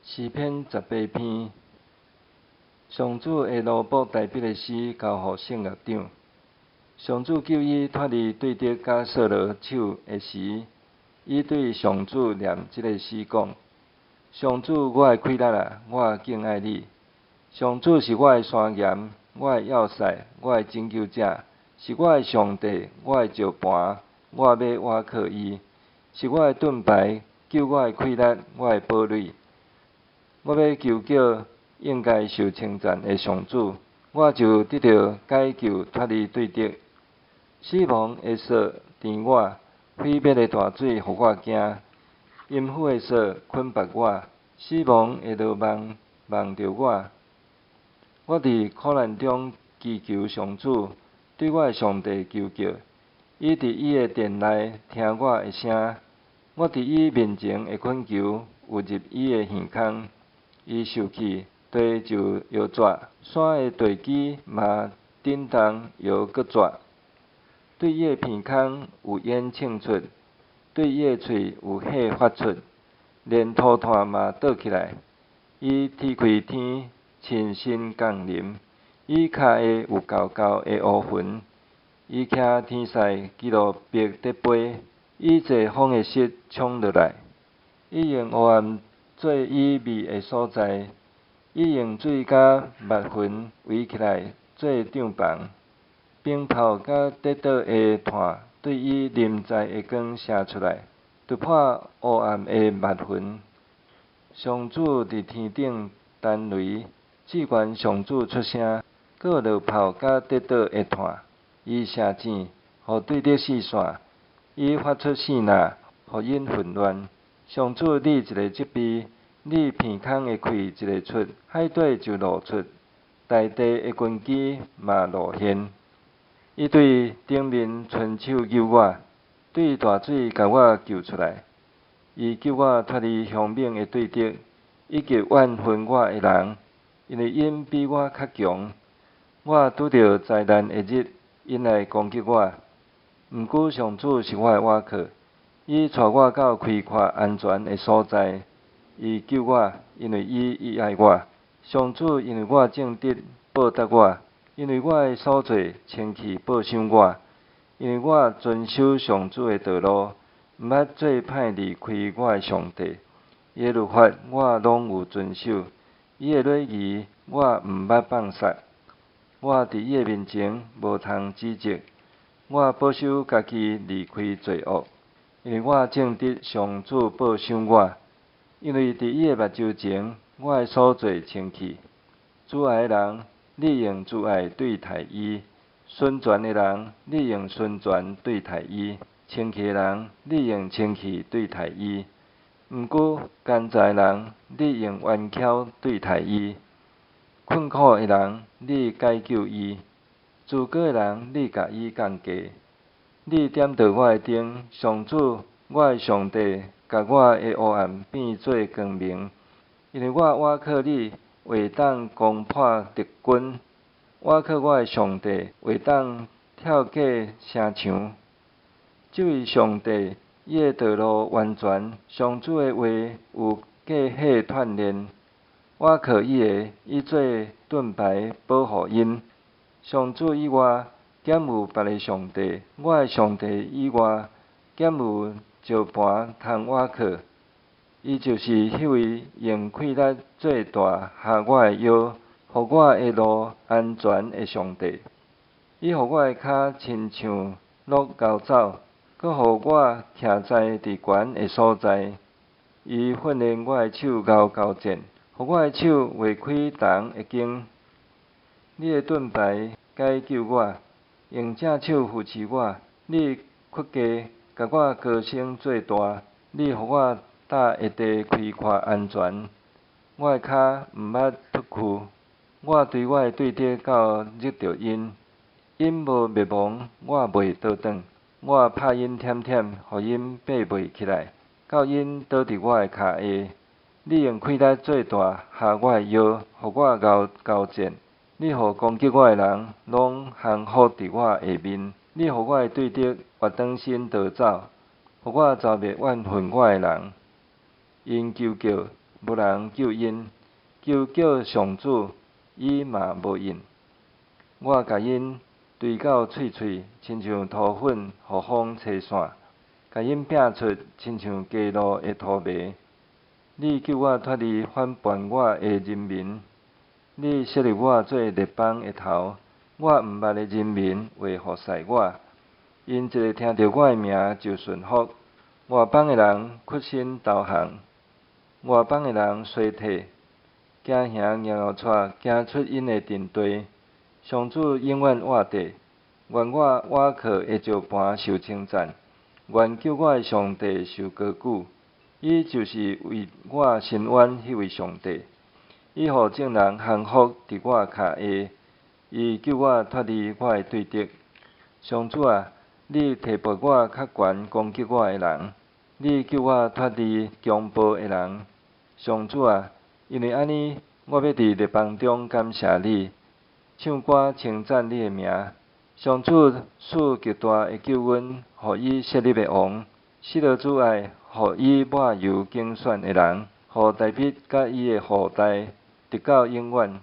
詩篇18篇，上主的奴僕大衛的詩，交予聖樂長。上主救伊脫離對敵佮掃羅手的時，伊對上主念這個詩講：上主，我的氣力啊，我敬愛你。上主是我的山岩，我的要塞，我的拯救者，是我的上帝，我的石磐，我欲倚靠伊。是我的盾牌，救我的氣力，我的堡壘。我欲求叫應該受稱讚的上主，我就得著解救脫離對敵。死亡的索纏我，毀滅的大水予我驚。陰府的索捆縛我，死亡的羅網網著我。我佇苦難中祈求上主，對我的上帝求叫，伊佇伊的殿內聽我的聲。我佇伊面前的懇求，有入伊的耳空。伊受氣，地就搖逝，山的地基嘛振動搖閣逝。對伊的鼻孔有煙衝出，對伊的喙有火發出，連塗炭嘛倒起來。伊踢開天，親身降臨，伊跤下有厚厚的烏雲。伊騎天使基路伯佇飛，伊坐風的室衝落來。伊用黑暗做伊覕的所在，伊用水佮密雲圍起來做帳篷。冰雹佮跌倒的炭對伊臨在的光射出來，突破烏暗的密雲。上主佇天頂彈雷，至懸上主出聲，閣有落雹佮跌倒的炭。伊射箭，予對敵四散；伊發出爍爁，予𪜶混亂。上主立一个責備，你鼻孔的氣一个出，海底就露出，大地的根基嘛露現。伊對頂面伸手救我，對大水共我救出來。伊救我脫離兇猛的對敵，以及怨恨我的人，因為𪜶比我較強。我拄著災難的日，𪜶來攻擊我。毋過上主是我的倚靠，伊帶我到開闊安全的所在。伊救我，因為伊愛我。上主因為我正直報答我，因為我的所做清氣報賞我。因為我遵守上主的道路，毋捌做歹離開我的上帝。伊的律法我攏有遵守，伊的禮儀我毋捌放殺。我佇伊的面前無通指責，我保守家己離開罪惡，因為我正直，上主報賞我。因為佇伊的目睭前，我的所做清氣。慈愛的人，你用慈愛對待伊；純全的人，你用純全對待伊；清氣的人，你用清氣對待伊。毋過奸詐的人，你用彎曲對待伊；困苦的人，你解救伊；自高的人，你共伊降低。你點著我的燈，上主，我的上帝，共我的黑暗變做光明。因為我倚靠你，會當攻破敵軍；倚靠我的上帝，會當跳過城牆。這位上帝，伊的道路完全，上主的話有過火鍛鍊。倚靠伊的，伊做盾牌保護𪜶。上主以外，敢有別个上帝？我的上帝以外，敢有石磐通倚靠？伊就是彼位用氣力做大合我的腰，予我的路安全的上帝。伊予我的跤親像鹿猴走，閣予我徛在佇懸的所在。伊訓練我的手𠢕交戰，予我的手劃開銅的弓。你的盾牌解救我，用正手扶持我。你屈低，共我高升做大。你予我踏的地開闊安全，我的跤毋捌脫臼。我追我的對敵到入著𪜶，𪜶無滅亡，我袂倒轉。我拍𪜶忝忝，予𪜶爬袂起來，到𪜶倒佇我的跤下。你用氣力做大合我的腰，予我𠢕交戰。你予攻擊我的人攏降服佇我下面。你予我的對敵活轉身逃走，予我剿滅怨恨我的人。𪜶求叫，無人救𪜶；求叫上主，伊嘛無應。我共𪜶堆到碎碎，親像塗粉予風吹散；共𪜶拚出，親像街路的塗糜。你救我脫離反叛我的人民，你設立我做列邦的頭，我毋捌的人民會服侍我。𪜶一下聽著我的名就順服。外邦的人屈身投降，外邦的人衰退，驚嚇搖搖掣，行出𪜶的陣地。上主永遠活著，願我倚靠的石磐受稱讚，願救我的上帝受高舉。伊就是為我伸冤彼位上帝，伊予眾人降服佇我跤下，伊救我脫離我的對敵。上主啊，你提拔我較懸攻擊我的人，你救我脫離強暴的人。上主啊，因為按呢，我欲佇列邦中感謝你，唱歌稱讚你的名。上主賜極大的救恩，予伊設立的王，死羅主愛，予伊抹油揀選的人，予大衛佮伊的後代，直到永遠。